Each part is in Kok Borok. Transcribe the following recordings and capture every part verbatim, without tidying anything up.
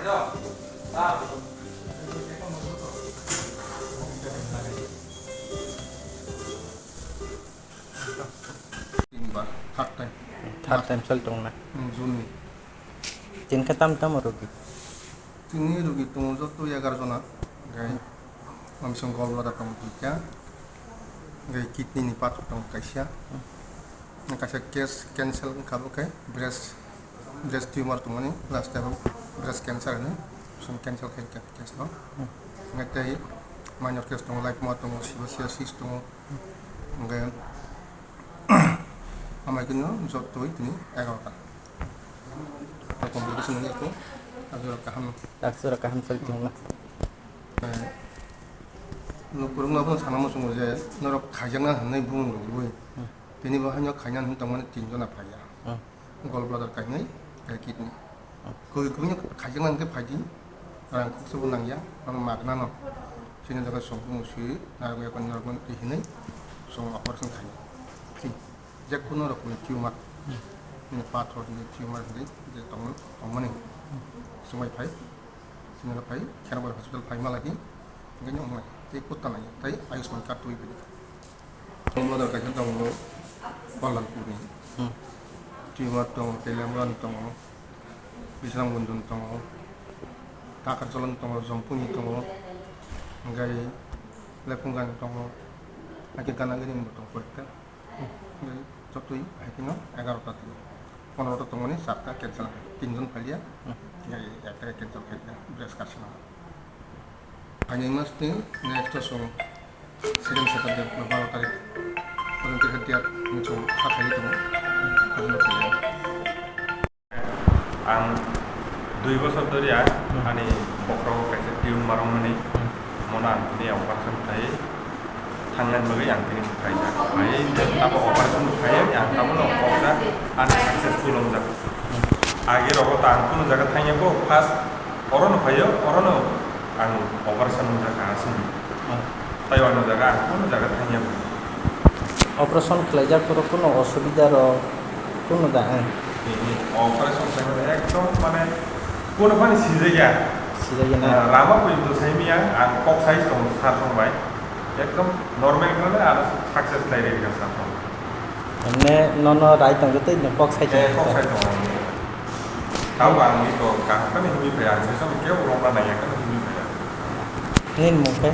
Tinba, third time. Third time sal tongna. Hmm, June ni. Tin khe tam tam rogi? Tini rogi tongo joto egaroh jona. Gai, hmm, mamisong gallbladder tongo duita. Gai, kidney ni pathor tongo kaisa. Hmm. Kaisa case cancel wngkha bo khe breast, breast tumor tongmani, last time breast cancer hinwi, song cancel khai kha case no. Hmm. Hwnkhai tei minor case tongo, lipoma tongo, sebaceous cyst tongo, hwnkhe amai khe no jotoi tini egaroh ta. Complication wngya kho, ajora kaham. Ajora kaham sal tongna. Eh, lukurok no bono sana muchungo je, norok khaijakna hinwi bumung rwgwi. Hmm. Tini bo haino khaina hinwi tongmani tin jona phaiya. Hmm. Gallbladder kainwi, tei kidney. Hmm. Kubui kubui no khaijakna hinwi phai di, rang khoksa bo nangya, ano magna no. Chini jaga song bumung swi, narwgwi yakon narwgwi twi hinwi, song operation khainai. Free. Jekunu rokomni tumor, hmm, nini pathor ni tumor hinwi je tongmani, tongmani. Hmm. Swngbai phai. Sini phai, Kherangbar hospital phai malagi, hingke ni wngnai, tei kutta nai, tei Ayushman card twi phai. Tongo da kaisa tongo, Ballanpur ni. Hmm. Tumor tongo, Teliamura ni tongo, Bisramganj ni tongo, Takarjala ni tongo, Jampui ni tongo, hingke Lephunga ni tongo, hingke Ganagiri ni bo tongo koi ekta. Hingke jotoi hai kheno egaroh ta tini. Pondro ta tongmani, satta cancel khai. Tinjon phaiya, hingke ekta cancel khai, breast carcinoma. Phainai mas ni next o song second Saturday ba baro tarik. Pondro tarik dia ni song kha khai tongo. Pondro tarik. Ang dui bosor dhoriya, hmm, ani bokhorogo kaisa tumor wngmani, hmm, mono ang tini operation khlaiwi thangnani bagwi ang tini se phaijak. Phaiwi abo operation khlaiwi ang tamono kokjak, ani successful wngjak. Hmm. Age rogo ta ang kunu jaga thangya kho, first orono phaio, orono ang operation wngjak aswk. Hmm. Tai wano jaga, ang kunu jaga thangya bo. Operation khlaijak phuru kunu osubida rok kunu da, eh? Tini operation khlaimani ekdom mane kunu phani sijakya. Sijakya na? Eh, lama pui to saimya, ang kok sai tong sar song bai. Ekdom normal khlai aro success khlai rikha sar song. Emne nono rai tong jotoi no kok sai tong. Eh, kok sai tong. Tabo ang ni to kaham khe himwi phai, ang se song kebo rwngna naiya khe himwi phai. Nini mung khe?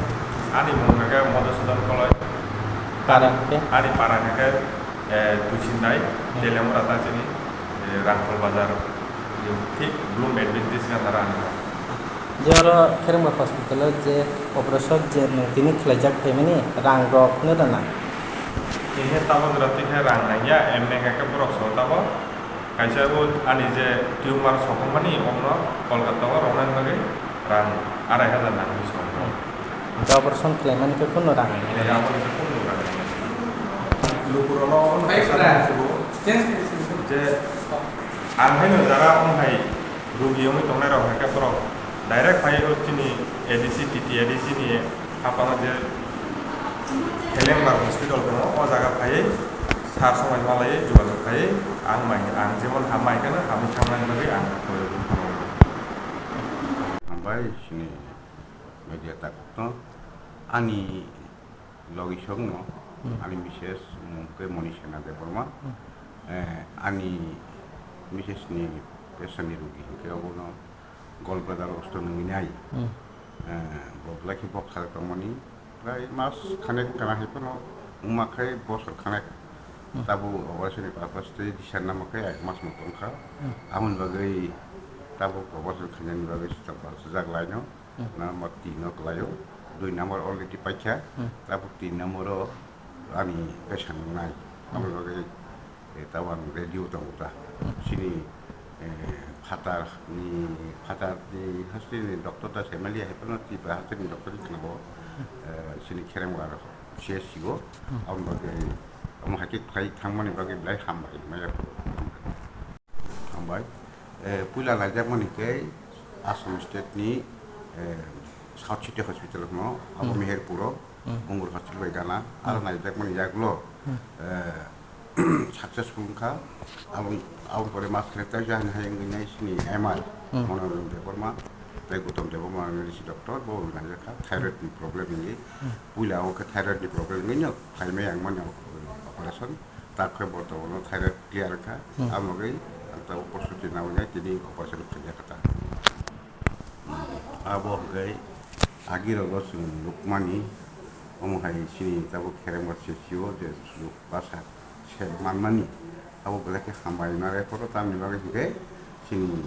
Ani mung khe Madhusudan Koloi. Para khe? Ani para khe, eh, Tuisinai, hmm, Teliamura ta chini, eh, Rangkhol Bazar, thik Bloom Adventist gana rani. Je oro Kherengba hospital o je operation je nwng tini khlaijak phaimani rang rok no rwna? Tini tamo jora twi khe rang nangya, emne khe borok so tamo. Kaisa bo ani je tumor sokmani omno Kolkata o rwnani bagwi rang arai hajar nangwi song. Hmm. Hwnkhe operation khlaimani khe kunu rang nangya? Eh, aboni khe kunu rang nangya. Lukurokno omo Bai kwsa bra. Rang sugo. Change khe sugo. Je ang haino jara wng hai rugi wngwi tongnai rok hai khe borok direct phai o chini A D C, T T A D C ni Hapano je Khelengbar hospital tongo, o jaga phaiwi sir songbai malaiwi jogajog khaiwi ang mai, ang jemon ham mai kheno hamwi thangnani bagwi ang koi. Hambai chini media takhukno ani logisokno, hmm, ani misses mung khe Monisena Debbarma, hmm, eh, ani misses ni pressure ni rugi hinkhe obono gallbladder osto nungwi nai. Hmm. Eh, bo belai khe bok kharok tongmani, prai mas khanek kana hai phano wngma khai bosor khanek. Hmm. Tabuk operation ni purpose tei discharge namo khe ek mas mo tongkha. Hmm. Aboni bagwi tabuk operation khainani bagwi swchak bal swjak laino. Hmm. Number tin no kwlaio, dui number already paikha, hmm, tabuk tin number o ani patient wngnai. Hmm. Aboni bagwi eh, tabuk ang ready o tongo ta. Hmm. Chini, eh, phatar ni, phatar ni haste ni doctor ta Semalia hai phano Tripura haste ni doctor ni khna bo, eh, chini Kherengbar C H C o. Hmm. Aboni bagwi, omo hai khe khlai thangmani bagwi belai hambai maya. Hambai. Eh, puila naijakmani khe Assam state ni, eh, South City Hospital hwno, abo, hmm, Meherpur o, hmm, Bungur Hospital bai gana, aro, hmm, naijakmani yagulo, hmm, eh, successful wngkha. Abo, abo pore mas khwlai ta jani hai wngwi nai sini M R, hmm, Manoranjan Debbarma, Tei Gautam Debbarma emergency doctor, bo naijak kha thyroid ni problem wngwi. Puila o khe thyroid ni problem wngwi no phaimai ang mani operation. Tak khe bortoman o thyroid clear kha. Amo bagwi ang tabuk prostuti nawi nai tini operation khaijak kha ta. Abo hwnkhe agi rogo chwng nukmani, omo hai chini tabuk kherengbar sesio je sujuk basa se manmani, abo belai khe hambai nare phoro tamni bagwi hwnkhe chini,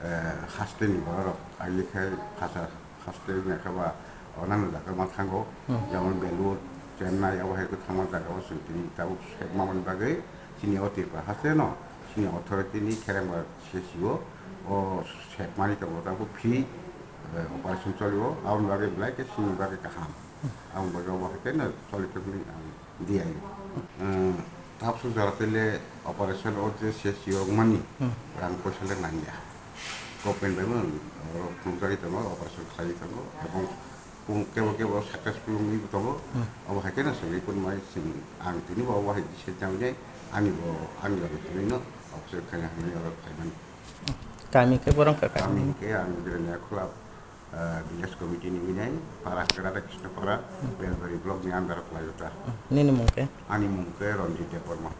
eh, hasteni borok agi khai khasa haste wngya khe ba onano jaga ma thango, jemon Belur, Chennai, abo hai khe thangma jaga o chwng tini tabuk se manmani bagwi chini o Tripura hasteno chini authority ni kherengbar sesio o se manwi tongo tabuk free, eh, operation cholio, aboni bagwi belai khe chini bagwi kaham. Aboni bagwi obo hai khe no choli thwngwi ang diyaio. Eh, tabuk jora tele operation o je sesio wngmani rang poisa le nangya. Government bai bo oro phunukjagwi tongo, operation khlaiwi tongo, ebong kebo kebo successful wngwi tongo. Obo hai khe no chwngwi kunmai chwng ang tini bo obo hai se tangwi ani bo ani loge thangwi no operation khaina hinwi oro khaimani. Kami khe borok kha kami khe ang Jirania Khula, ah, village committee ni winai para khe Radha Krishna para, Belbari block ni under o khlai o ta. Nini mung khe? Ani mung khe Ranjit Debbarma.